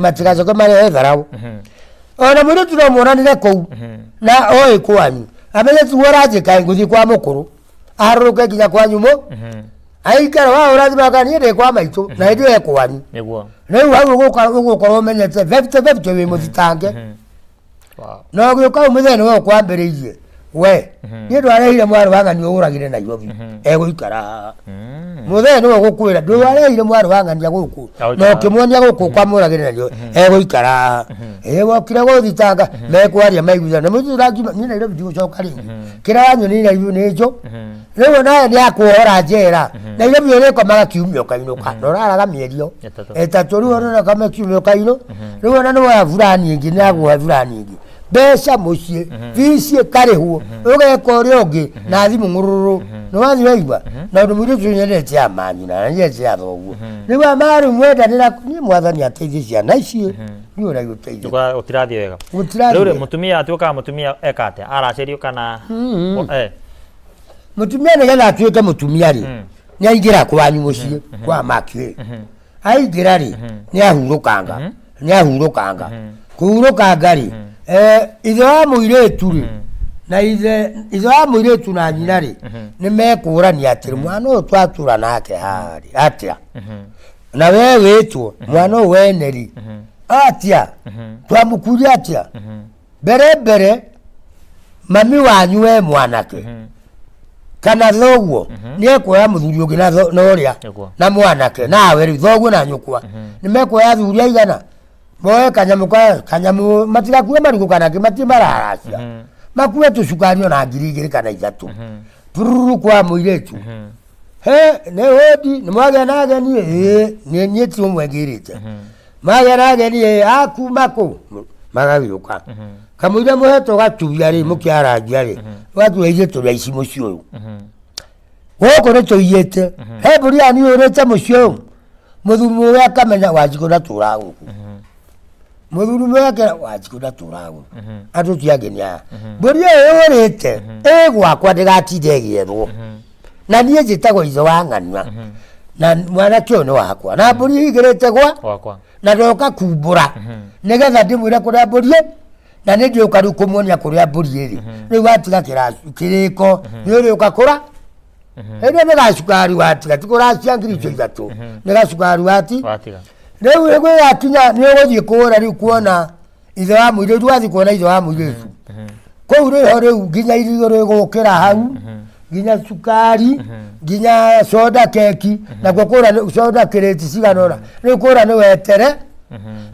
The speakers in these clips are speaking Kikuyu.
matigacoke marehe tharaũ. Ona mũirĩtu no muonanire kũu na oĩ kwanyu, amenye tiguo ũranjĩka, ngũthiĩ kwa mũkũrũ, aharũrũke nginya kwanyu mũ aikara wa ũrathima kana niĩ ndĩ kwa maitũ na hĩndĩ ĩyo e kwanyu. Rĩu hau ũgũkorwo ũmenyete bebte bebte wĩ mũthitange. Na ũgĩũka ũmũthenya nĩwe ũkwambĩrĩirie we, niĩ ndwarehire mwarĩ wa ng'ania ũragire Nairobi, egũikara haha. Mũthenya nĩwe ũgũkwĩra ndwarehire mwarĩ wa ng'ania gũkũ na ũkĩmuonia gũkũ ũkamũragĩre Nairobi, egũikara haha. Ĩ wokire gũthitanga mekwaria maiguithane mũthenya ũrangiuma niĩ Nairobi ndigũcoka rĩngĩ, kĩrĩa wanyonirie Nairobi nĩ njũ. Rĩu onawe nĩ akuohora njera Nairobi, ũrĩkomaga kiumia ũkainũka na ũraraga mĩeri ĩyo 3. 3. Rĩu ona ũkama kiumia ũkainũ, rĩu ona nĩ woya burani ĩngĩ, nĩ aguoya burani ĩngĩ, mbeca mũciĩ, bici ĩkarĩhwo, ũgeka ũrĩa ũngĩ na thimũ ng'ũrũrũ nĩ wathiĩ waigua na ũndũ mũirĩtu ũyũ nyendete ya manyina na nyendete ya thoguo. Rĩu amarĩ mwendanĩra, niĩ Mwathani ateithie ciana ici, niĩ ũrĩa ũteithie. Gũtirathiĩ wega. Gũtirathiĩ Rĩu rĩ, wega. Mũtumia atuĩkaga mũtumia eka atĩa? Aracĩrio kana? Mũtumia nĩgetha atuĩke mũtumia rĩ, nĩ aingĩra kwanyu mũciĩ kwa maki. Aingĩra rĩ, nĩ ahurũkanga, nĩ ahurũkanga. Kũhurũkanga rĩ, ithe wa mũirĩtu rĩ na ithe wa mũirĩtu na nyina rĩ, nĩ mekũrania atĩrĩ, mwana ũyũ twatũra nake haha rĩ atĩa, na we wĩtwo mwana ũyũ wene rĩ atĩa, twamũkuria atĩa. Mbere mbere mami wanyu we mwanake kana thoguo nĩ ekuoya mũthuri ũngĩ na na ũrĩa na mwanake nawe rĩu thoguo na nyũkwa nĩ mekuoya athuri aigana, moe kanyamũ kanyamũ, matigakue marigũ kana kĩ, matirĩ mararacia, makue tũcukari ona 2000 kana 3 pururu kwa mũirĩtu. He nĩ hũndi, nĩ mwagĩa na ageni? Ĩĩ, nĩ niĩ ti ũmwe ngĩrĩte magĩa na ageni. Ĩĩ, akuma kũ? Magagĩũka kamũira mũhetwo gatubia rĩ, mũkĩarangia rĩ, ũgatua ithuĩ tũrĩ aici mũciĩ ũyũ, gũkũ nĩ tũiyĩte, he mbũri yanyu yũrĩte mũciĩ ũyũ. Mũthuri mũgĩ akamenya Wanjikũ ndatũraga gũkũ, mũthuri mũgĩ akera Wanjikũ ndatũraga gũkũ, andũ ti ageni aya, mbũri ĩyo yũrĩte ĩ gwakwa, ndĩgatinde ĩgĩethwo, na niĩ njĩtagwo ithe wa ng'ania na mwanake ũyũ nĩ wakwa, na mbũri ĩigĩrĩte gwa Gwakwa. Na ndoka kumbũra nĩgetha ndĩmwĩre kũrĩa mbũri ĩ, na nĩ ndĩũka rĩu kũmuonia kũrĩa mbũri ĩrĩ. Rĩu watiga kĩrĩko nĩ ũrĩũka kũra ĩrĩa nĩ gacukari watiga, ti kũracia ngiri icio 3, nĩ gacukari wati Watiga. Rĩu gwĩgakinya nĩ ũgũthiĩ kũra rĩu kuona ithe wa mũirĩtu, wathiĩ kuona ithe wa mũirĩtu kũu rĩho rĩu nginya irio rĩgũkĩra hau, nginya cukari, nginya soda, keki, nakuo kũra soda kĩrĩti cigana ũna. Rĩu kũra nĩ wetere,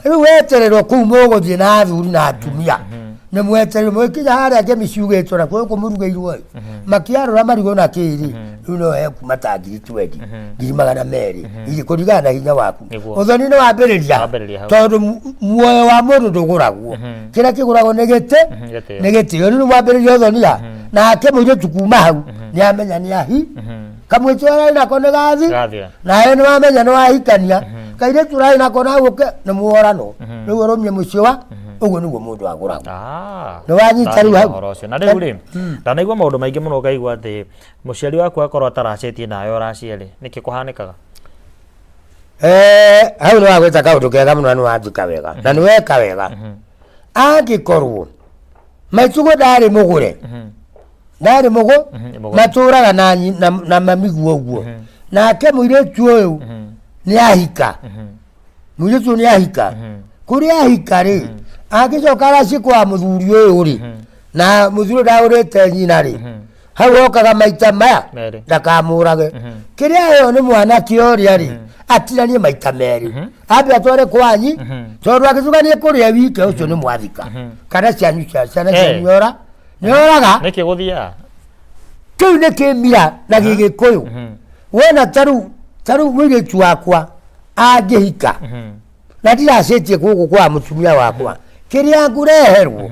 rĩu wetererwo kũu mũgũthiĩ na athuri na atumia, nĩ mwetererwo mũgĩkinya harĩa ngemi ciugĩtwo na kũu mũrugĩirwo ĩ, makĩarũra marigũ na kĩrĩ, rĩu no he kuma ta ngiri 20, 200,000 ngiri, kũringana na hinya waku. Ũthoni nĩ wambĩrĩria. Wambĩrĩria hau. Tondũ muoyo wa mũndũ ndũgũragwo, kĩrĩa kĩgũragwo nĩ gĩtĩ. Gĩtĩo. Nĩ gĩtĩo. Rĩu mwambĩrĩria ũthoni ha nake mũirĩtu kuma hau nĩ amenya nĩ ahi kamwĩtĩ ũrarĩ nako nĩ gathi. Gathira. Nawe nĩ wamenya nĩ wahikania kairĩtu ũrarĩ nako na gũke nĩ muorano, rĩu ũrũmie mũciĩ wa ũguo nĩguo mũndũ agũragwo. Nĩ wanyita rĩu hau? Ũhoro ũcio. Na rĩu rĩ, ndanaigua maũndũ maingĩ mũno, ngaigua atĩ mũciari waku akorwo ataracĩtie nawe ũracie rĩ, nĩkĩ kũhanĩkaga? Hau nĩ wagwĩta kaũndũ kega mũno na nĩ wanjĩka wega na nĩ weka wega. Angĩkorwo maitũguo ndarĩ mũgũre, ndarĩ mũgũ Mũgũre. Matũraga na na mamiguo ũguo, nake mũirĩtu ũyũ nĩ ahika, mũirĩtu ũyũ nĩ ahika, kũrĩa ahika rĩ, angĩcoka araciĩ kwa mũthuri ũyũ rĩ, na mũthuri ũyũ ndagũrĩte nyina rĩ, hau hokaga maita maya 2. Ndakamũrage kĩrĩa ĩyo nĩ mwanake ũrĩa rĩ, atinanie maita 2, ambe atware kwanyi, tondũ angĩtuka nĩ kũrĩa wike ũcio nĩ mwathika kana cianyu ciana cianyu ora nĩ oraga. Nĩkĩ gũthiaga? Kĩu nĩ kĩmira na gĩgĩkũyũ. Wona tarĩu mũirĩtu wakwa angĩhika na ndiracĩtie gũkũ kwa mũtumia wakwa, kĩrĩa ngũreherwo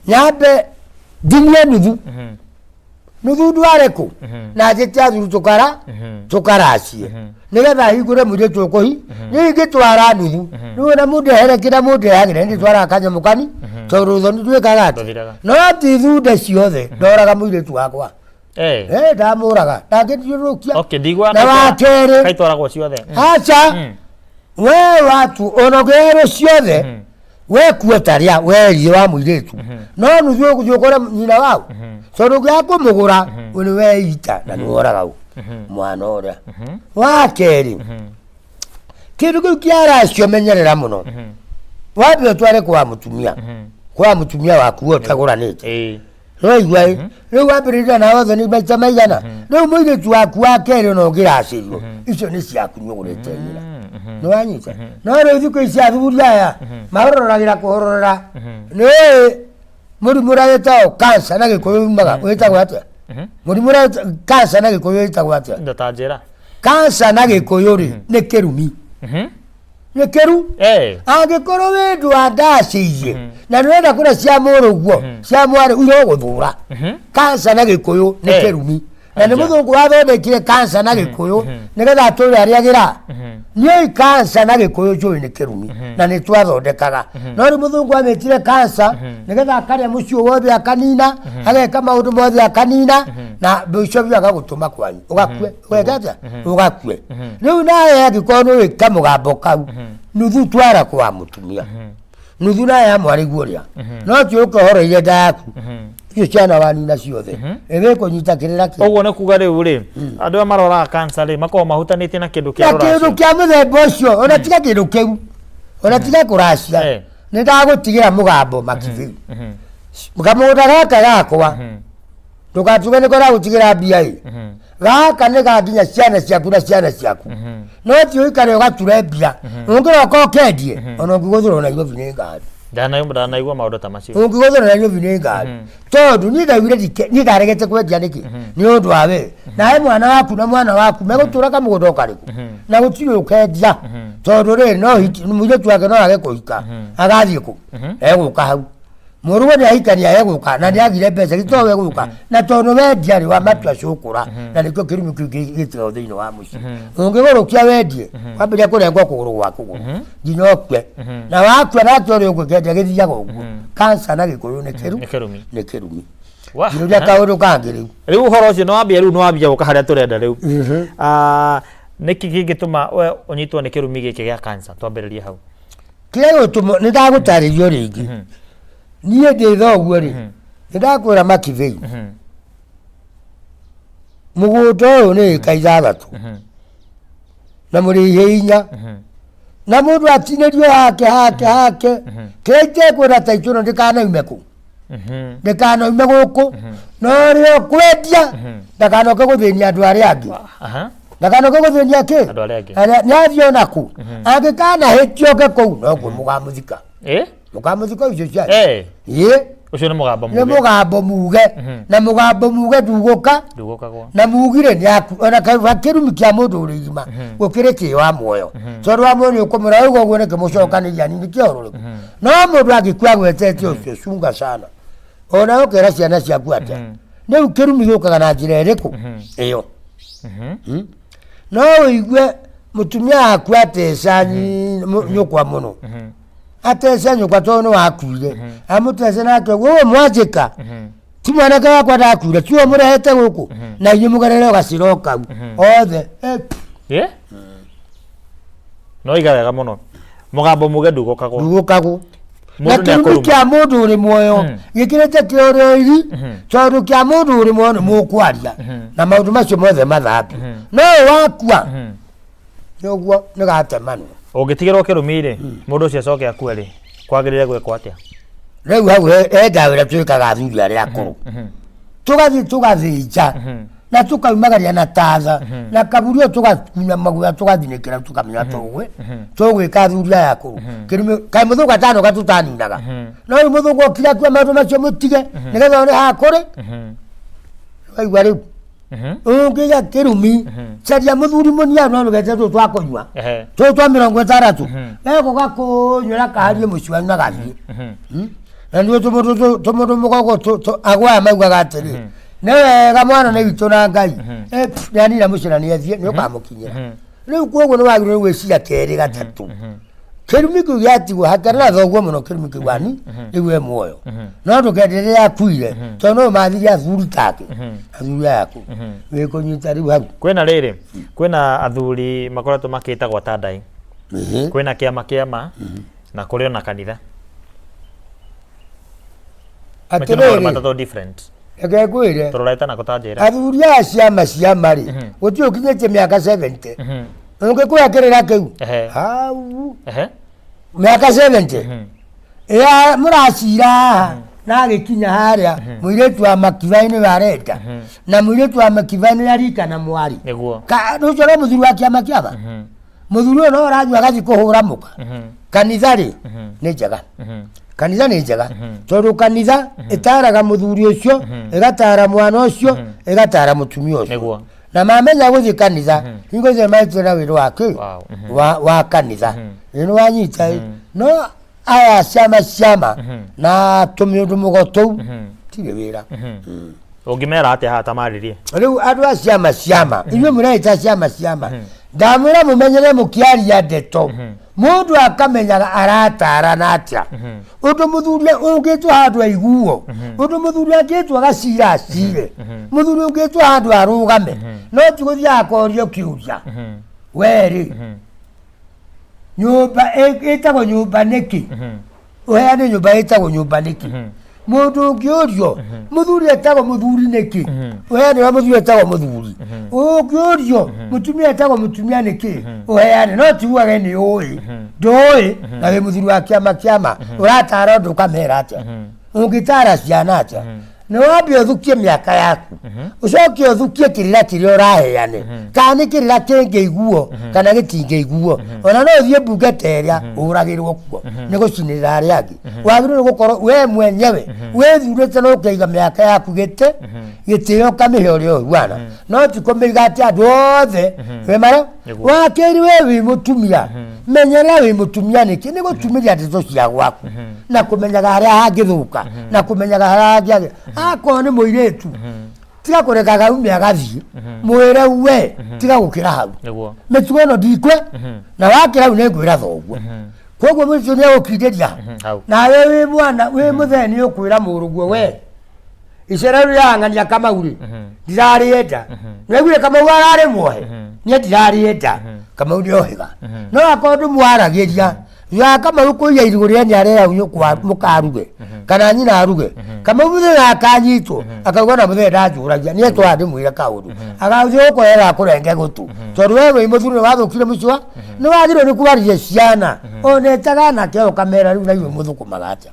nyambe ndinie nuthu nuthu ndware kũ na njĩte athuri tũkara tũkaracie nĩgetha hingũre mũirĩtu ũkũhi. Niĩ ingĩtwara nuthu rĩu na mũndehere kĩrĩa mũndehagĩra, nĩ ndĩtwaraga kanyamũ kani, tondũ ũthoni ndwĩkaga atĩ Ndũthiraga. No ti thunde ciothe ndoraga mũirĩtu wakwa. Ndamũraga ndangĩthiũrũrũkia. Okay, ndiguaga. Na wa kerĩ Kaitwaragwo ciothe. Aca. We watu ona ũngĩerwo ciothe, we kuo ta rĩa werie wa mũirĩtu no nuthu ũgũthiĩ ũkore nyina wao, tondũ ũngĩaga kũmũgũra nĩ weita na nĩ woraga ũ mwana ũrĩa wa kerĩ. Kĩndũ kĩu kĩa racio menyerera mũno, wambe ũtware kwa mũtumia waku we ũtagũranĩte. Nĩwaigua ĩ? Rĩu wambĩrĩria na othe nĩ maita maigana. Rĩu mũirĩtu waku wa kerĩ ona ũngĩracĩrio, icio nĩ ciaku, nĩ ũgũrĩte nyina, nĩwanyita? No rĩu thikũ ici athuri aya mahororagĩra kũhororera. Nĩ mũrimũ ũrĩa wĩtagwo cancer na Gĩkũyũ umaga wĩtagwo atĩa? Mũrimũ ũrĩa cancer na Gĩkũyũ wĩtagwo atĩa? Indo ta njĩra. Cancer na Gĩkũyũ rĩ, nĩ kĩrumi. Nĩ kĩru. Angĩkorwo wĩ ndũ ndacĩirie na nĩũrenda kũrĩa cia mũrũguo, cia mwarĩ, irogũthũra. Cancer na Gĩkũyũ nĩ kĩrumi, na nĩ Aja. mũthũngũ wathondekire cancer na Gĩkũyũ nĩgetha atũre arĩagĩra. Niĩ cancer na Gĩkũyũ njũĩ nĩ kĩrumi na nĩ twathondekaga, no rĩu mũthũngũ amĩtire cancer nĩgetha akarĩa mũciĩ wothe, akanina, ageka maũndũ mothe akanina, na mũico biũ agagũtũma kwanyu ũgakue. Ũgeka atĩa? Ũgakue. Rĩu nawe angĩkorwo nĩ ũĩ kamũgambo kau, nuthu twara kwa mũtumia, nuthu nawe ya mwarĩguo ũrĩa no ti ũke ũhoroire nda yaku, icio ciana wanina ciothe ĩgĩkũnyita kĩrĩra kĩ. Ũguo nĩ kuga rĩu rĩ, andũ aya maroraga cancer rĩ, makoragwo mahutanĩtie na kĩndũ kĩa Na kĩndũ rũracio. Kĩa mũthemba ũcio, ona tiga kĩndũ kĩu, ona tiga kũracia. Nĩ ndagũtigĩra mũgambo makibĩu kamũgũnda gaka gakwa, ndũgatuge nĩ kũragũtigĩra mbia ĩ. Gaka nĩ ga nginya ciana ciaku na ciana ciaku, no ti ũikare ũgature mbia ũngĩroka ũkendie, ona ũngĩgũthũrwo Nairobi nĩ ngari. Ndanaigua maũndũ ta macio. Ũngĩgũthũrwo Nairobi nĩ ngari, tondũ niĩ ndaugire niĩ ndaregete kwendia nĩkĩ? Nĩ ũndũ wa we nawe mwana waku na mwana waku megũtũra kamũgũnda o karĩkũ, na gũtirĩ ũkendia, tondũ rĩrĩ no mũirĩtu wake no age kũhika, agathiĩ kũ? Egũka hau mũrũwe nĩ ahikania, egũka na nĩ agire mbeca gĩtowe egũka, na tondũ wendia rĩ wa matua cũkũra, na nĩkĩo kĩrumi kĩu gĩtigagwo thĩinĩ wa mũciĩ. Ũngĩgũrũkia wendie, wambĩrĩria kũrengwo kũgũrũ gwa kũgũrũ nginya ũkue, na wakua nake ũrĩa ũngĩkendia gĩthiaga ũguo. Cancer na Gĩkũyũ nĩ kĩru. Nĩ kĩrumi. Nĩ kĩrumi. Wah. Njũria kaũndũ kangĩ rĩu. Rĩu ũhoro ũcio nĩwambia, rĩu nĩwambia gũka harĩa tũrenda rĩu. Ah, nĩkĩ kĩngĩtũma we ũnyitwo nĩ kĩrumi gĩkĩ gĩa cancer? Twambĩrĩrie hau. Kĩrĩa gĩgũtũma, nĩ ndagũtarĩrio rĩngĩ, niĩ ndĩ thoguo rĩ, nĩ ndakwĩra makibei, mũgũnda ũyũ nĩ ĩka 6 na mũrĩihe 4, na mũndũ atinĩrio hake hake hake. Kĩrĩa itekwenda ta itũra ndĩkanaume kũ, ndĩkanaume gũkũ, na ũrĩa ũkwendia ndakanoke gũthĩnia andũ arĩa angĩ. Ndakanoke gũthĩnia kĩ? Andũ arĩa angĩ. Arĩa- nĩ athiĩ ona kũ angĩkanahĩtia oke kũu nokuo mũkamũthika. Mũkamũthika icio cianyu. Ĩ. Ũcio nĩ mũgambo Nĩ muge. Mũgambo muge, na mũgambo muge ndugũka. Ndugũkagwo. Na mugire nĩ aku ona kĩrumi kĩa mũndũ ũrĩ irima gũkĩrĩ kĩ wa muoyo, tondũ wa muoyo nĩ ũkũmwĩra ũguo ũguo nĩkĩ mũcokanĩria nini kĩa ũrũrĩkũ, no mũndũ angĩkua agwetete ũcio cunga sana, ona ũkera ciana ciaku atĩa? Rĩu kĩrumi gĩũkaga na njĩra ĩrĩkũ ĩyo? No ũigue mũtumia waku ateca nyũkwa mũno, ateca nyũkwa tondũ nĩ wakuire, amũtece nake ũguo, "Ũũ mwanjĩka ti mwanake wakwa ndakuire, tiwe mũrehete gũkũ na inyuĩ mũgerere gacĩra o kau othe." No iga wega mũno, mũgambo muge ndugũkagwo. Ndugũkagwo na Mũndũ kĩrumi nĩakũruma. kĩa mũndũ ũrĩ muoyo gĩkĩrĩte kĩa ũrĩa ũiri, tondũ kĩa mũndũ ũrĩ muoyo nĩ mũkwaria na maũndũ macio mothe mathambio, no wakua nĩ ũguo nĩ gatemanwo. Ũngĩtigĩrwo kĩrumi rĩ, mũndũ ũcio acoke akue rĩ, kwagĩrĩire gwĩkwo atĩa? Rĩu hau he ndawa ĩrĩa twĩkaga athuri arĩa akũrũ, tũgathiĩ tũgathĩnja na tũkaumagaria na tatha na kaburi ũyũ, tũgakunya maguya, tũgathinĩkĩra, tũkamenya tũgwĩ tũgwĩka athuri aya akũrũ kĩrumi. Kaĩ mũthũngũ atanoka tũtaninaga? No rĩu mũthũngũ okire akua maũndũ macio mũtige nĩgetha one hakũrĩ. Waigua rĩu ũngĩgĩa kĩrumi, caria mũthuri mũniaru, no ndũgete tũtũ twa kũnyua, tũtũ twa 60, ego gakũnyuĩra kaharie mũciĩ wanyu na gathiĩ. Na nĩguo tũmũndũ tũmũndũ mũgogo agwaya maugaga atĩrĩ, nĩ wega mwana nĩ witũ na Ngai. Pff, nĩanina mũciĩ na nĩathiĩ nĩ ũkamũkinyĩra. Rĩu koguo nĩ wagĩrĩirwo gwĩciria kerĩ gatatũ. Kĩrumi kĩu gĩatigwo hakĩarĩ na thoguo mũno, kĩrumi kĩu ani rĩu e muoyo, no ndũkende rĩrĩa akuire, tondũ no ũmathire athuri take, athuri aya aku wĩkũnyita rĩu hau. Kwĩna rĩrĩ, kwĩna athuri makoretwo makĩtagwo ta ndai. Kwĩna kĩama kĩama na kũrĩ ona kanitha. Macio nĩ maũndũ Atĩrĩrĩ, matatũ different. Reke ngwĩre. Tũrorete nako ta njĩra. Athuri aya ciama ciama rĩ, gũtirĩ ũkinyĩtie mĩaka 70 ũngĩkũhe kĩrĩra kĩu. Hau. Mĩaka 70 ya mũracira haha na agĩkinya harĩa, mũirĩtu wa makibai nĩwe arenda, na mũirĩtu wa makibai nĩ arika na mwarĩ. Ũcio no mũthuri wa kĩama kĩama, mũthuri ũyũ no ũranyua agathiĩ kũhũra mũka. Kanitha rĩ, nĩ njega. Kanitha nĩ njega tondũ kanitha ĩtaraga mũthuri ũcio, ĩgatara mwana ũcio, ĩgatara mũtumia ũcio. Na mamenya gũthiĩ kanitha hingo ciothe mahĩtio na wĩra wa kĩ? Wa kanitha. Ĩ nĩ wanyita ĩ? No aya ciama ciama na tũmĩũndũ mũgo tũu tirĩ wĩra. Ũngĩmera atĩa haha tamarĩrie? Rĩu andũ a ciama ciama, inyuĩ mũreĩta ciama ciama, ndamwĩra mũmenyere mũkĩaria ndeto, mũndũ akamenyaga aratarana atĩa, ũndũ mũthuri ũngĩtwo handũ aiguo, ũndũ mũthuri angĩtwo agacira acire, mũthuri ũngĩtwo handũ arũgame, no ti gũthiaga akorio kĩũria, werĩ nyũmba ĩtagwo nyũmba nĩkĩ? Ũheane nyũmba ĩtagwo nyũmba nĩkĩ? Mũndũ ũngĩũrio mũthuri etagwo mũthuri nĩkĩ? Ũheane ũrĩa mũthuri etagwo mũthuri. Ũngĩũrio mũtumia etagwo mũtumia nĩkĩ? Ũheane, no ti ugage nĩ ũĩ. Ndũĩ na wĩ mũthuri wa kĩama kĩama, ũratara ũndũ ũkamera atĩa? Ũngĩtara ciana atĩa? Nĩ wambe ũthukie mĩaka yaku, ũcoke ũthukie kĩrĩra kĩrĩa ũraheane, kana nĩ kĩrĩra kĩngĩiguo kana gĩtingĩiguo. Ona no ũthiĩ mbunge ta ĩrĩa ũragĩrwo kuo nĩ gũcinĩrĩra arĩa angĩ. Wagĩrĩirwo gũkorwo we mwenyewe wĩthurĩte na ũkaiga mĩaka yaku gĩtĩ gĩtĩo, ũkamĩhe ũrĩa ũhuana, no ti kũmĩiga atĩ andũ othe we mara. Wa kerĩ, we wĩ mũtumia, menyerera wĩ mũtumia nĩkĩ? Nĩ gũtumĩria ndeto cia gwaku na kũmenyaga harĩa hangĩthũka na kũmenyaga harĩa hangĩagĩra. Akorwo nĩ mũirĩtu, tiga kũreka gaume agathiĩ, mwĩre we tiga gũkĩra hau. Mĩtugo ĩno ndikwe na wakĩra hau nĩ ngwĩra thoguo. Koguo mũirĩtu nĩ egũkindĩria. Hau. Nawe wĩ mwana wĩ mũthee nĩ ũkwĩra mũrũguo, we icera rĩu rĩrang'ania Kamau rĩ, ndirarĩenda. Nĩwaiguire Kamau ararĩ muohe? Niĩ ndirarĩenda. Kamau nĩ ohĩga, no akorwo ndũmwaragĩria thutha wa Kamau kũiya irigũ rĩa nĩ arera nyũkwa mũkaruge kana nyina aruge, Kamau mũthenya akanyitwo akauga na mũthenya ndanjũragia niĩ twa ndĩmwĩre kaũndũ, agathiĩ gũkũrera kũrenge gũtũ, tondũ we wĩ mũthuri nĩ wathũkire mũciĩ wa nĩ wagĩrĩirwo nĩ kwarĩria ciana ona ĩtaga anake ũkamera rĩu na inyuĩ mũthũkũmaga atĩa?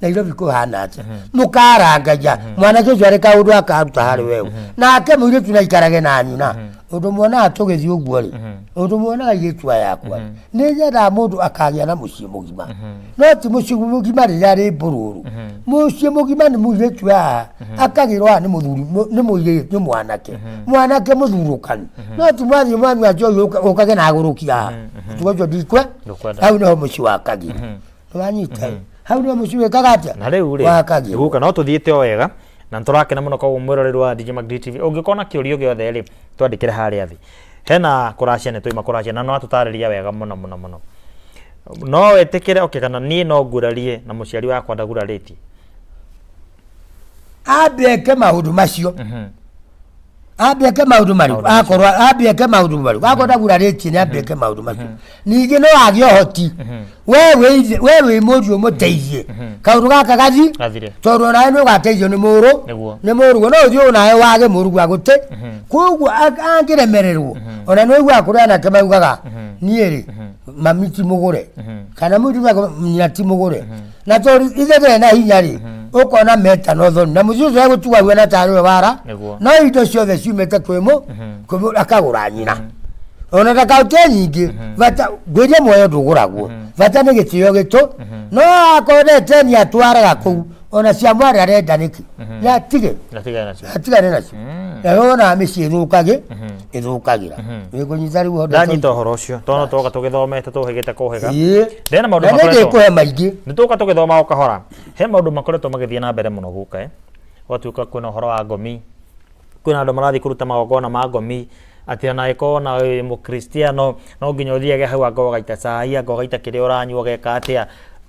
Nairobi kũhana atĩa? Mũkarangagia mwanake ũcio arĩ kaũndũ akaruta harĩ wewe, nake mũirĩtu na aikarage na nyina. Ũndũ muonaga tũgĩthiĩ ũguo rĩ, ũndũ muonaga airĩtu aya akwa rĩ, nĩ nyendaga mũndũ akagĩa na mũciĩ mũgima, no ti mũciĩ mũgima rĩrĩa arĩ mbũrũrũ. Mũciĩ mũgima nĩ mũirĩtu haha akagĩrwo haha nĩ mũthuri, nĩ mũirĩtu, nĩ mwanake, mwanake mũthurũkani, no ti mwathiĩ mwanyua njohi ũkage na agũrũki haha. Ũtugo ũcio ndikwe. Ndũkwenda. Hau nĩho mũciĩ wakagĩra. Nĩwanyita? Hau nĩho mũciĩ wĩkaga atĩa? Na rĩu rĩ, Wakagĩrwo. Guka, no tũthiĩte o wega na nĩtũrakena mũno. Koguo mwĩroreri wa DJ Magdi TV, ũngĩkorwo na kĩũria gĩothe rĩ, twandĩkĩre harĩa thĩ. Hena kũracia, nĩ twaima kũracia na no atũtarĩria wega mũno mũno mũno. No wĩtĩkĩre, okay, kana niĩ no ngurarie na mũciari wakwa ndagurarĩtie? Ambe eke maũndũ macio, ambe eke maũndũ marĩkũ? Maũndũ macio. Akorwo ambe eke maũndũ marĩkũ? Akorwo ndagurarĩtie, nĩ ambe eke maũndũ macio. Ningĩ no age ũhoti, we wĩ ithe, we wĩ mũriũ, mũteithie kaũndũ gaka gathi Gathire. Tondũ onawe nĩ ũgateithio nĩ mũrũ. Nĩ mũrũguo. No ũthiĩ onawe wage mũrũguo agũte. Koguo angĩremererwo, ona nĩ ũiguaga kũrĩ anake maugaga, niĩ rĩ, mami ti mũgũre, kana mũirĩtu nyina ti mũgũre, na tondũ ithe ndarĩ na hinya rĩ, ũkona metana ũthoni na mũciĩ ũcio egũtigwo ahuana tarĩ we wara. No indo ciothe ciumĩte kwĩ mũ kwĩ mũ akagũra nyina ona ndakaute nyingĩ. Bata ngwĩrie muoyo ndũgũragwo, bata nĩ gĩtĩo gĩtũ. No akorwo ndeteni atwaraga kũu ona cia mwarĩ arenda nĩkĩ, nĩ atige. Atigane nacio. Atigane nacio. Na wonaga mĩciĩ ĩthũkagĩ ĩthũkagĩra wĩkũnyita rĩu ũhoro. Ndanyita ũhoro ũcio tondũ twoka tũgĩthomete tũhĩgĩte kũhĩga. Ndĩna maũndũ Na nĩ makoretwo ndĩkũhe maingĩ. Nĩ tũka tũgĩthoma o kahora. He maũndũ makoretwo magĩthiĩ na mbere mũno gũka, eh? Gwatuĩka kwĩna ũhoro wa ngomi, kwĩna andũ marathiĩ kũruta magongona ma ngomi, atĩ ona angĩkorwo ona wĩ mũkristiano no nginya ũthiage hau, anga ũgaita cai, anga ũgaita kĩrĩa ũranyua, ũgeka atĩa.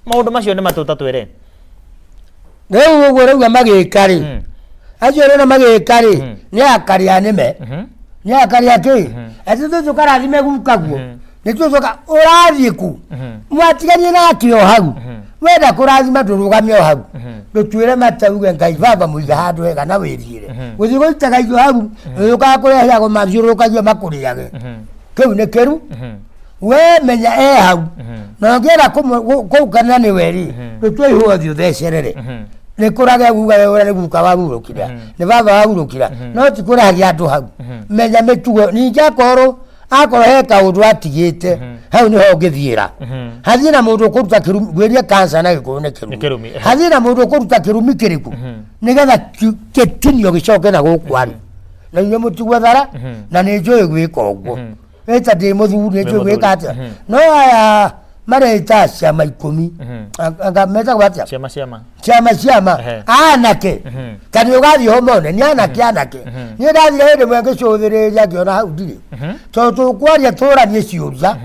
Maũndũ macio nĩ matũ tatwĩre. Rĩu ũguo rauga magĩka rĩ, acio rĩna magĩka rĩ, nĩ akarĩa nĩme, nĩ akarĩa kĩ, atĩ tũtũ tũkarathime gukaguo. Nĩ tũcoka ũrathiĩ kũ mwatiganie nake o hau. Wenda kũrathima ndũrũgame o hau, ndũtuĩre mata uge Ngai baba mũiga handũ hega na wĩthiĩre. Gũthiĩ gũitaga irio hau ũkaga kũreheagwo mathiũrũrũkagio makũrĩage, kĩu nĩ kĩru. We menya e hau na ũngĩenda kũukana nĩwe rĩ, ndũtue ihũa ũthiĩ ũthecerere nĩ kũrage guga we ũrĩa nĩ guka wahurũkire, nĩ baba wahurũkire, no ti kũragia andũ hau. Menya mĩtugo. Ningĩ akorwo akorwo he kaũndũ atigĩte hau nĩho ũngĩthiĩra, hathiĩ na mũndũ ũkũruta kĩrumi. Ngwĩrie kansa na Gĩkũyũ nĩ Nĩ kĩrumi, kĩrumi. Hathiĩ na mũndũ ũkũruta kĩrumi kĩrĩkũ nĩgetha gĩtinio gĩcoke na gũkũ arĩ na inyuĩ mũtigwethara. Na nĩ njũĩ gwĩka ũguo ĩta ndĩ mũthuri, nĩ njũĩ gwĩka atĩa. No aya mareita ciama 10 anga metagwo atĩa? Ciama ciama. Ciama ciama. Anake ta nĩ ũgathiĩ ho mone nĩ anake anake. Niĩ ndathire hĩndĩ ĩmwe ngĩcũthĩrĩria ngĩona hau ndirĩ, tondũ tũkwaria tũranie ciũria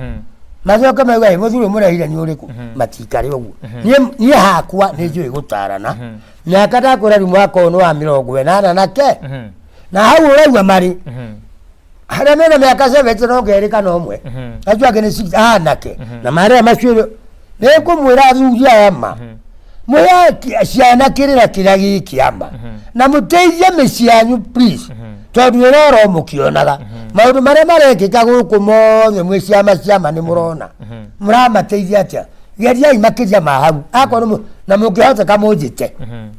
macoke mauga, "Ĩ, mũthuri ũyũ mũrehire nĩ ũrĩkũ?" Matikare ũguo. Niĩ hakwa nĩ njũĩ gũtarana mĩaka. Ndakwĩra rĩu mwaka ũyũ nĩ wa 80 na ke na hau ũraigua marĩ harĩa mena mĩaka 70 no ngerĩ kana ũmwe, acio angĩ nĩ 60 anake na marĩa macio. Nĩ ngũmwĩra athuri aya ma mũhe ciana kĩrĩra kĩrĩa gĩ kĩama na mũteithie mĩciĩ yanyu please, tondũ wĩra oro mũkĩonaga maũndũ marĩa marekĩka gũkũ mothe mwĩ ciama ciama nĩ mũrona mũramateithia atĩa. Geriai makĩria ma hau akorwo na mũngĩhoteka mũnjĩte.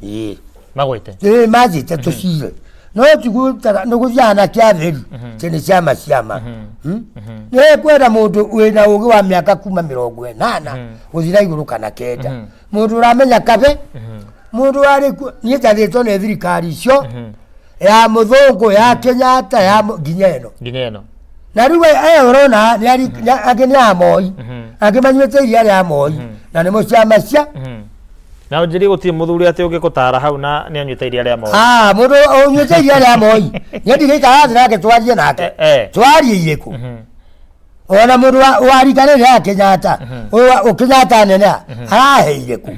Ĩĩ. Magwĩte. Ĩĩ, manjĩte tũcire, no tigũtaga nĩ gũthiaga na kĩathĩri atĩ nĩ ciama ciama. Nĩ kwenda mũndũ wĩna ũgĩ wa mĩaka kuma 80 gũthira igũrũ kana 90, mũndũ ũramenya kabe mũndũ warĩ kuo. Niĩ njathĩtwo nĩ thirikari icio ya mũthũngũ ya Kenyatta ya nginya ĩno. Nginya ĩno. Na rĩu aya ũrona nĩ angĩ nĩ a Moi, angĩ manyuĩte iria rĩa Moi na nĩmo ciama cia Na ũnjĩrie gũtirĩ mũthuri atĩ ũngĩkũtara hau na nĩ anyuĩte iria rĩa Moi. Ah, mũndũ ũnyuĩte iria rĩa Moi niĩ ndigĩikara thĩ nake twarie nake. Twarie irĩkũ? Ona mũndũ wa rika rĩrĩ ya Kenyatta, ũyũ Kenyatta nene araheire kũ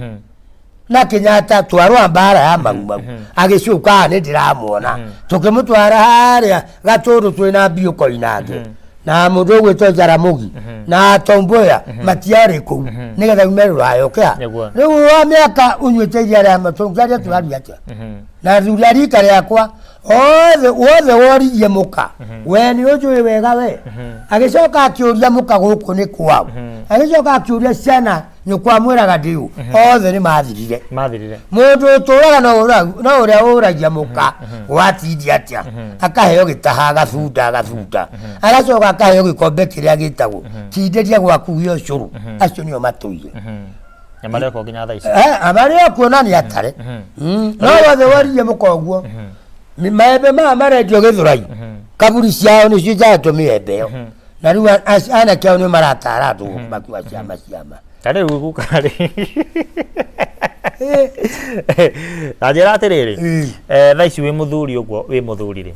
na Kenyatta twarũa mbara ya Mau Mau agĩcoka nĩ ndĩramuona tũkĩmũtwara harĩa Gatũndũ twĩna Mbiũ Koinange na mũndũ ũgwĩtwo Jaramogi na Tomboya matiarĩ kũu nĩgetha ume rũraya ũkĩa. Rĩu wa mĩaka ũnyuĩte iria rĩa matũngĩaria tũraria atĩa na athuri a rika rĩakwa othe wothe woririe mũka we nĩ ũnjũĩ wega we. Agĩcoka akĩũria mũka gũkũ nĩ kwao, agĩcoka akĩũria ciana nyũkwa mwĩraga ndĩũ, othe nĩ mathirire. Mathirire. Mũndũ ũtũraga no ũrĩa ũragia mũka watindia atĩa, akaheo gĩtaha agabunda agabunda, agacoka akaheo gĩkombe kĩrĩa gĩtagwo kindĩria gwaku gĩa ũcũrũ. Acio nĩo matũire. Na marĩ okuo nginya thaa ici. Marĩ okuo na nĩ atare. No wothe woririe mũka ũguo. Maembe maya marendio Gĩthũrai, kaburi ciao nĩcio njahetwo mĩembe ĩyo, na rĩu anake ao nĩ maratara andũ gũkũ makua ciama ciama. Ta rĩu guka rĩ, na njĩra atĩrĩrĩ, thaa ici wĩ mũthuri ũguo wĩ mũthuri rĩ,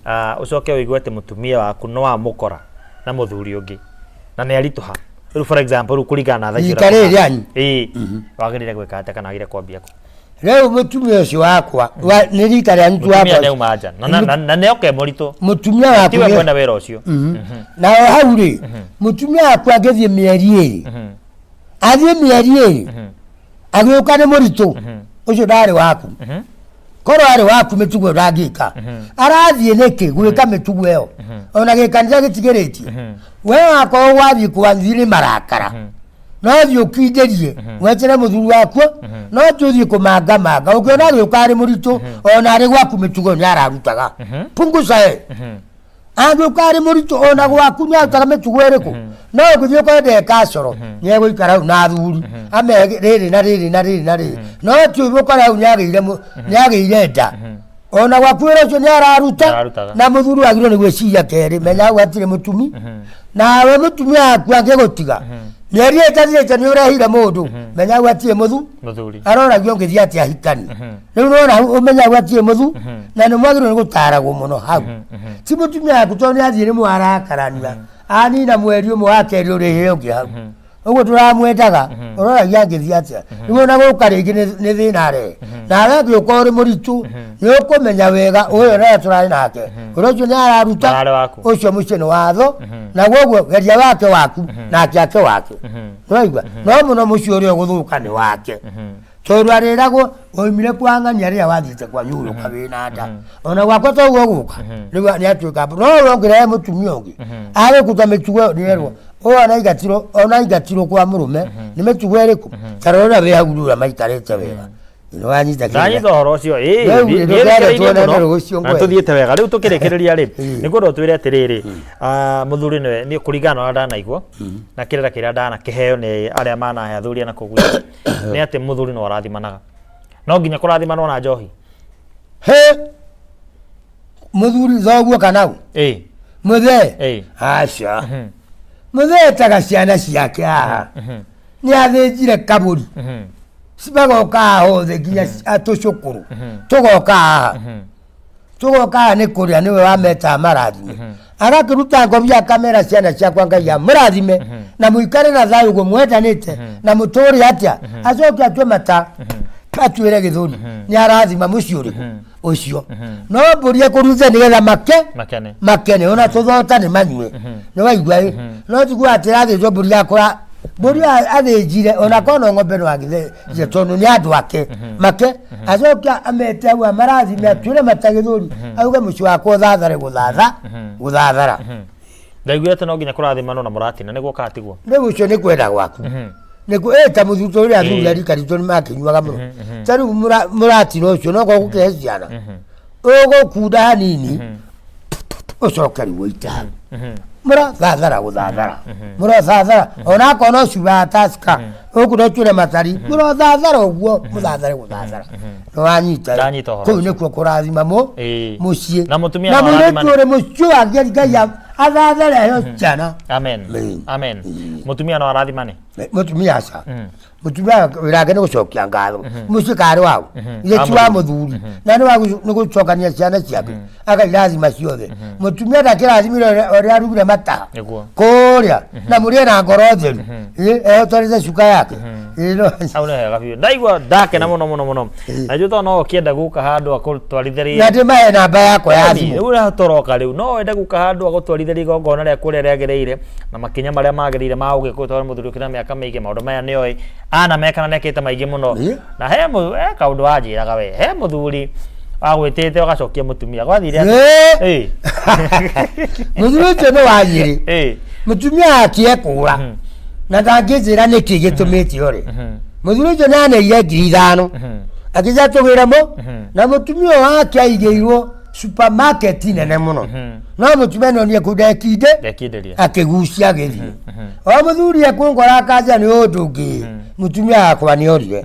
ah, ũcoke ũigue atĩ mũtumia waku no amũkora na mũthuri ũngĩ na nĩ aritũha rĩu, for example, rĩu kũringana na thaa ici Rika rĩrĩ rĩanyu? Ĩĩ. Wagĩrĩire gwĩka atĩa kana wagĩrĩire kwambia kũ? Rĩu mũtumia ũcio wakwa nĩ rika rĩanyu tu Mũtumia wakwa. nĩ auma nja na nĩ oke mũritũ. Mũtumia waku tiwe mwene wĩra ũcio. Na o hau rĩ, mũtumia wakwa angĩthiĩ mĩeri 2, athiĩ mĩeri 2 agĩũka nĩ mũritũ ũcio ndarĩ waku. Korwo arĩ waku mĩtugo ĩyo ndangĩka. Arathiĩ nĩkĩ gwĩka mĩtugo ĩyo ona gĩkanitha gĩtigĩrĩtie? We wakorwo wathiĩ kwathiĩ nĩ marakara, no thiĩ ũkindĩrie wetere mũthuri wakuo, no ti ũthiĩ kũmangamanga ũkĩona agĩũka arĩ mũritũ. Ona arĩ gwaku mĩtugo ĩyo nĩ ararutaga, punguza ĩ. Angĩũka arĩ mũritũ ona gwaku nĩ arutaga mĩtugo ĩrĩkũ? No ũngĩthiĩ ũkore ndeka coro, nĩ egũikara hau na athuri amehe rĩrĩ na rĩrĩ na rĩrĩ na rĩrĩ, no ti ũkore hau nĩ agĩire nda ona gwaku wĩra ũcio nĩ araruta. Ararutaga. Na mũthuri wagĩrĩirwo nĩ gwĩciria kerĩ, menya hau hatirĩ mũtumi. Nawe mũtumia waku angĩgũtiga mĩeri ĩtathirĩte nĩ ũrehire mũndũ, menya hau hatirĩ mũthu mũthuri. Aroragio ũngĩthiĩ atĩa ahikani rĩu nona ũmenya hau hatirĩ mũthu na nĩ mwagĩrĩirwo nĩ gũtaragwo mũno hau ti mũtumia waku, tondũ nĩ athiĩ rĩmwe arakarania anina mweri ũmwe wa kerĩ ũrĩhĩre ũngĩ hau. Ũguo tũramwendaga ũroragia angĩthiĩ atĩa. Rĩu ona gũka rĩngĩ nĩ thĩna rehe. Nawe angĩũka ũrĩ mũritũ nĩ ũkũmenya wega ũyũ ũrĩa tũrarĩ nake ũrĩa ũcio nĩ araruta Ndararĩ waku. ũcio mũciĩ nĩ watho na kwoguo geria wake waku nake ake wake. Nĩwaigua? No mũno mũciĩ ũrĩa ũgũthũka nĩ wake. Tondũ arĩragwo waumire kwa ng'ania rĩrĩa wathiĩte kwa nyũrũka wĩna nda. Ona gwakwa toguo gũka rĩu nĩ atuĩka no ũrĩa ũngĩrehe mũtumia ũngĩ agĩkuta mĩtugo ĩyo nĩerwo ũyũ ona aingatirwo kwa mũrũme nĩ mĩtugo ĩrĩkũ ta rora ũrĩa wĩ hau rĩu ũrĩa maikarĩte wega. Nĩ wanyita kĩrĩa? Ndanyita ũhoro ũcio ĩĩ, Rĩu thiĩ- rĩ, thiĩ ndũkere rĩkĩrĩirie tuonane mũno. rũciũ Na ngwethe. tũthiĩte wega rĩu tũkĩrĩkĩrĩria rĩ Ĩĩ. nĩ kwenda ũtwĩre atĩrĩrĩ mũthuri nĩwe niĩ kũringana na ũrĩa ndanaigua na kĩrĩra kĩrĩa ndanakĩheo nĩ arĩa manahe athuri ana kũu gwitũ nĩ atĩ mũthuri no arathimanaga no nginya kũrathimanwo na njohi. He mũthuri thoguo kana ũ? Ĩĩ. Mũthee? Ĩĩ. Aca. Mũthee etaga ciana ciake haha. Nĩ athĩnjire kabũri. Magoka haha othe nginya tũcũkũrũ. Tũgoka haha. Tũgoka haha nĩ kũrĩa nĩwe wametaga marathime. Agakĩruta ngobia akamera ciana ciakwa Ngai amũrathime na mũikare na thayũ ũguo mwendanĩte na mũtũre atĩa. Acoke atue mata atuĩre gĩthũri nĩ arathima mũciĩ ũrĩkũ ũcio. No mbũri ekũruta nĩgetha make Makene. Makene ona tũthota nĩ manyue. Nĩ waigua ĩ? No tiguo atĩ rathĩnjwo mbũri ya kũra mbũri athĩnjire ona korwo no ng'ombe no agĩthĩnjire tondũ nĩ andũ ake make acoke amete hau amarathime atuĩre mata gĩthũri auge mũciĩ wakwa ũthathare gũthatha gũthathara. Ndaiguire atĩ no nginya kũrathimanwo na mũratina nĩguo katigwo. Rĩu ũcio nĩ kwenda gwaku nĩkuo ĩ ta mũthuri ũrĩa athuri a rika ritũ nĩ makĩnyuaga mũno ta rĩu mũratina ũcio no korwo gũkĩhe ciana ũgũkunda hanini ũcoke rĩu ũite hau mũrathathara gũthathara mũrathathara ona akorwo no cuba ya Tusker ũkũ no tuĩre matari mũrathathara ũguo mũthathare gũthathara nĩwanyita? Ndanyita ũhoro Kũu ũcio. nĩkuo kũrathima mũ Ĩĩ. Mũciĩ Na mũtumia na no mũirĩtu arathimane. ũrĩ mũciĩ wake Ngai athathare aheo ciana. Amen. Ĩĩ. Amen. Mũtumia no arathimane. Mũtumia aca. Mũtumia wĩra wake nĩ gũcokia ngatho mũciĩ karĩ waũ ithe ti wa mũthuri na nĩ wa nĩ gũcokania ciana ciake akairathima ciothe. Mũtumia ndakĩrathimire ũrĩa arugire mataha Nĩguo. kũrĩa na mũrĩe na ngoro theru. Ĩ, ehotwanĩte cuka yake. Ĩ, Hau nĩ hega biũ ndaigua ndakena mũno mũno mũno na njũ tondũ no ũkĩenda gũka handũ akũtwarithĩrie Na ndĩmahe namba yakwa ya thimũ. Rĩu ũrĩa tũroka rĩu no wende gũka handũ agũtwarithĩrie igongona rĩaku ũrĩa rĩagĩrĩire na makinya marĩa magĩrĩire ma ũgĩkũyũ tondũ mũthuri ũkĩrĩ na mĩaka mĩingĩ maũndũ maya nĩoĩ anameka na nĩekĩte maingĩ mũno. Na he kaũndũ wanjĩraga we he mũthuri wagwĩtĩte ũgacokia mũtumia gwathire atĩa? Ĩ. Mũthuri ũcio nĩ wa Nyĩrĩ. Mũtumia wake ekũra na ndangĩnjĩra nĩkĩ gĩtũmĩte ore. Mũthuri ũcio nĩ aneire 5,000 akĩnjĩra tũgĩre mũ na mũtumia ũyũ wake aigĩirwo supermarket nene mũno no mũtumia no nĩ kũu ndekinde Ndekindĩria. Akĩgucia agĩthiĩ o mũthuri ekũngora akanja nĩ ũndũ ũngĩ mũtumia wakwa nĩ orire.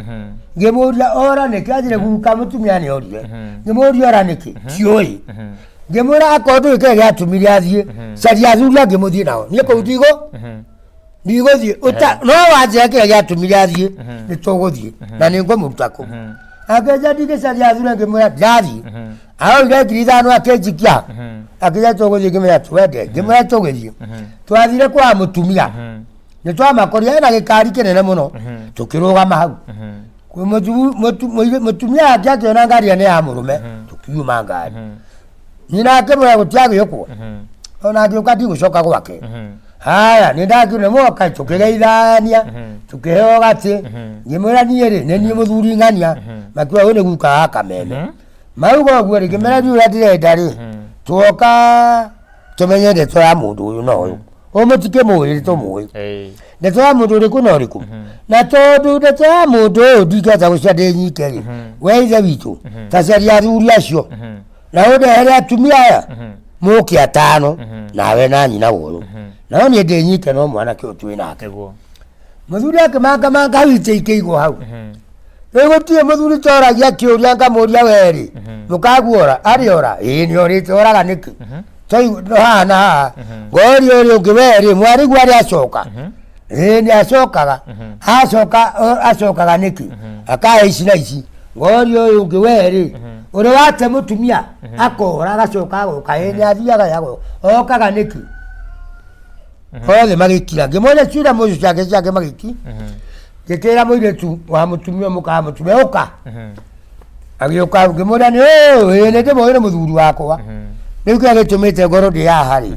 Ngĩmũria ora nĩkĩ anjĩre guka mũtumia nĩ orire. Ngĩmũria ora nĩkĩ tiũĩ. Ngĩmwĩra akorwo ndũĩ kĩrĩa gĩatũmire athiĩ caria athuri angĩ mũthiĩ nao niĩ kũu ndigũ ndigũthiĩ no wanjĩra kĩrĩa gĩatũmire athiĩ nĩ tũgũthiĩ na nĩ ngũmũruta kũu. Akĩnja ndingĩcaria athuri angĩ mwĩra ndirathiĩ. Aroire 5,000 akĩnjikia akĩnja tũgũthiĩ. Ngĩmwĩra twende ngĩmwĩra tũgĩthiĩ. Twathire kwa mũtumia nĩ twamakorire ena gĩkari kĩnene mũno tũkĩrũgama hau. Kwĩ mũtumia wake akĩona ngari ĩyo nĩ ya mũrũme tũkiuma ngari. Nyina akĩmwĩra gũtiagĩũkwo ona angĩũka ndigũcoka gwake. Haya nĩ ndakĩrire mwoka tũkĩgeithania tũkĩheo gatĩ. Ngĩmwĩra niĩ rĩ nĩ niĩ mũthuri ng'ania. Makiuga ũyũ nĩ guka wa kameme. Mauga ũguo rĩ ngĩmera niĩ ũrĩa ndĩrenda rĩ tuoka tũmenye ndeto ya mũndũ ũyũ na ũyũ ũyũ mũtikĩmũĩ nĩ tũmũĩ. Ndeto ya mũndũ ũrĩkũ na ũrĩkũ na tondũ ndeto ya mũndũ ũyũ ndingĩhota gũcia ndĩ nyike rĩ we ithe witũ ta caria athuri acio na ũndehere atumia aya mũke atano nawe na nyina ũyũ nao niĩ ndĩ nyike no mwanake ũyũ twĩ nake. Nĩguo. Mũthuri akĩmangamanga hau itĩ ikĩigwo hau. Rĩu gũtirĩ mũthuri toragia kĩũria ngamũria werĩ mũkaguora arĩ ora ĩĩ nĩ orĩte oraga nĩkĩ. No haha na haha ngoria ũrĩa ũngĩ werĩ mwarĩguo arĩ acoka ĩĩ nĩ acokaga acoka acokaga nĩkĩ akahe ici na ici. Ngoria ũyũ ũngĩ werĩ ũrĩa wate mũtumia akora agacoka agoka ĩĩ nĩ athiaga agoka okaga nĩkĩ. Othe magĩkira, ngĩmoria ciũria mũcio ciake ciake magĩki. Ngĩkĩra mũirĩtu wa mũtumia, mũka wa mũtumia, ũka. Agĩũka, ngĩmũria nĩ ũĩ nĩ ndĩmũĩ nĩ mũthuri wakwa. Rĩu kĩrĩa gĩtũmĩte ngorwo ndĩ haha rĩ,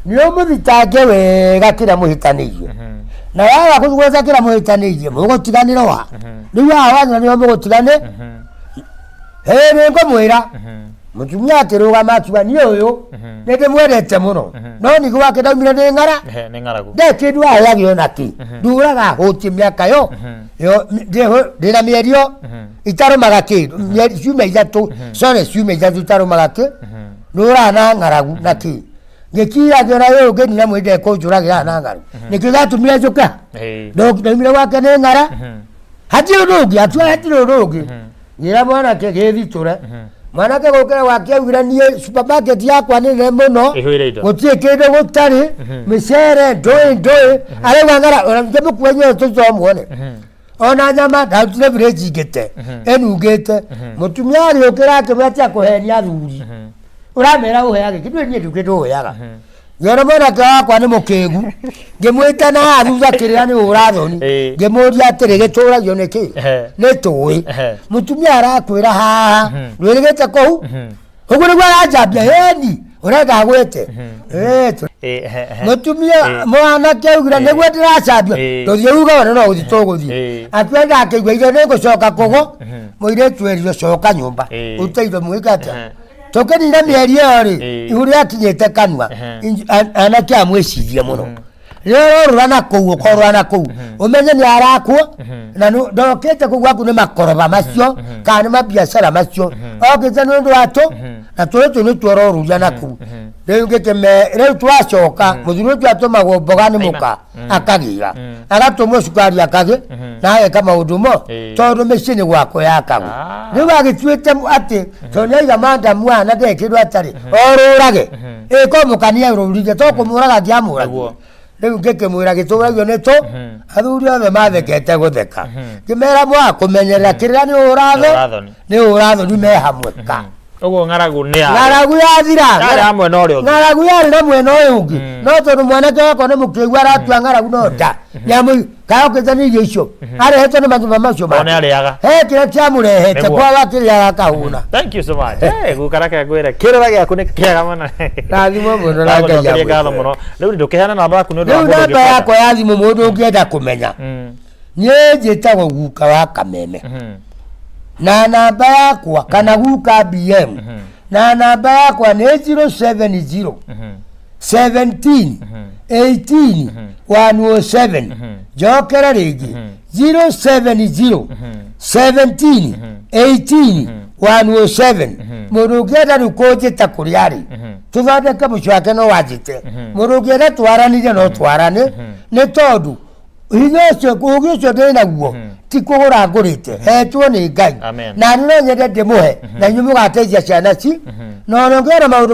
nĩ ũmũthitange wega kĩrĩa mũhĩtanĩirie, na waga kũgweta kĩrĩa mũhĩtanĩirie, mũgũtiganĩra wa rĩu haha wanyona nĩho mũgũtigane. Hĩ, nĩ ngũmwĩra. Mũtumia akĩrũgama akiuga, niĩ ũyũ nĩ ndĩmwendete mũno, no nĩ gwake ndaumire nĩ ng'ara. Ehe, nĩ ng'aragu. Nde kĩndũ aheagio ona kĩ, ndũraga hũtie mĩaka yo yo ndĩna mĩerio itarũmaga kĩndũ, ciumia 3, sorry, ciumia 3 itarũmaga kĩ, ndũraga na ng'aragu na kĩ. Ngĩkira ngĩona ũyũ ũngĩnina mwĩrĩ ndekũnjũragĩra na ng'aragu, nĩkĩo gĩatũmire njũke. Ndaumire gwake nĩ ng'ara, hatirĩ ũndũ ũngĩ, atua hatirĩ ũndũ ũngĩ. Ngĩra mwanake gĩthitũre. Mwanake gũkĩra gwake augire, niĩ supermarket yakwa nĩ nene mũno. Ĩihũire indo. Gũtirĩ kĩndũ gũtarĩ, mĩcere ndũĩ ndũĩ arauga ng'ara ona ngĩmũkua inyuĩ tũcomuone ona nyama ndarutire fridge ngĩte ĩnungĩte. Mũtumia agĩũkĩra akĩmwĩra, tia kũhenia athuri, ũramera ũheage kĩndũ, niĩ ndukĩte ũheaga. Ngĩona mwanake wakwa nĩ mũkĩgu, ngĩmwĩta na haha thutha kĩrĩra nĩ ũra thoni. Ngĩmũria atĩrĩ, gĩtũragio nĩ kĩ? Nĩ tũĩ. Mũtumia arakwĩra haha ndwĩrĩgĩte kũu ũguo nĩguo aranjambia ĩni ũrenda agwĩte. Ehe, ehe. Mũtumia mwanake augire, nĩguo ndĩracambio. Tũthiĩ uga ona no gũthiĩ tũgũthiĩ. Atuenda akĩigua irio nĩ ngũcoka kũgũ mũirĩtu erio coka nyũmba ũte indo mwĩke atĩa. Tũkĩnina mĩeri ĩyo rĩ, ihu rĩakinyĩte kanua. Anake amwĩcirie mũno rĩrĩa ũrorũra na kũu, ũkorũra na kũu, ũmenye nĩ arakwo na ndokĩte kũu gwaku nĩ makoroba macio kana nĩ mabiacara macio, okĩte nĩ ũndũ wa tũ na tũrĩ tũ nĩ tuororũria na kũu. Rĩu ngĩkĩme rĩu twacoka, mũthuri ũcio atũmagwo mboga nĩ mũka akagĩra, agatũmwo cukari akagĩ na ageka maũndũ mo. Tondũ mĩciĩ nĩ gwakwo yakagwo. Rĩu agĩtuĩte atĩ tondũ nĩaiga mandamu aya na ndarĩ kĩndũ atarĩ orũrage ĩko mũkania rũrire to kũmũraga angĩamũragire. Rĩu ngĩkĩmwĩra gĩtũragio nĩ tũ athuri othe mathekete gũtheka, ngĩmera mwaga kũmenyerera kĩrĩra nĩ ũratho. Ũrathoni. Nĩ ũrathoni me hamwe ka. Ũguo ng'aragu nĩ yarĩ. Ng'aragu yathira. Yarĩ ya mwena ũrĩa ũngĩ. Ng'aragu yarĩ na mwena ũyũ ũngĩ, no tondũ mwanake wakwa nĩ mũkĩgu aratua ng'aragu no nda nĩamũ kayokĩte nĩ irio icio arehetwo nĩ manyũmba macio O nĩ arĩaga. He kĩrĩa kĩamũrehete. Kwaga kĩrĩaga akahũna. Thank you so much. Hey, guka reke ngwĩre kĩrĩra gĩaku nĩ kĩega mũno. Rathimwo mũno na Ngai Ndagũcokeria ngatho amwĩke. mũno. Rĩu ndũkĩheane namba yaku nĩ ũndũ wa Rĩu mũndũ namba ũngĩkwenda. yakwa ya thimũ, mũndũ ũngĩenda kũmenya, niĩ njĩtagwo guka wa Kameme na namba yakwa, kana guka BM, na namba yakwa nĩ 070 17 18 107. Njokere rĩngĩ, 070 17 18 107. Mũndũ ũngĩenda rĩu kũnjĩta kũrĩa arĩ tũthondeke mũciĩ wake no wanjĩte. Mũndũ ũngĩenda twaranire no twarane, nĩ tondũ hinya ũcio, ũgĩ ũcio ndĩ naguo ti kũgũra ngũrĩte, hetwo nĩ Ngai. Amen. Na niĩ no nyende ndĩmũhe na inyuĩ mũgateithia ciana ci na ona ũngĩona maũndũ.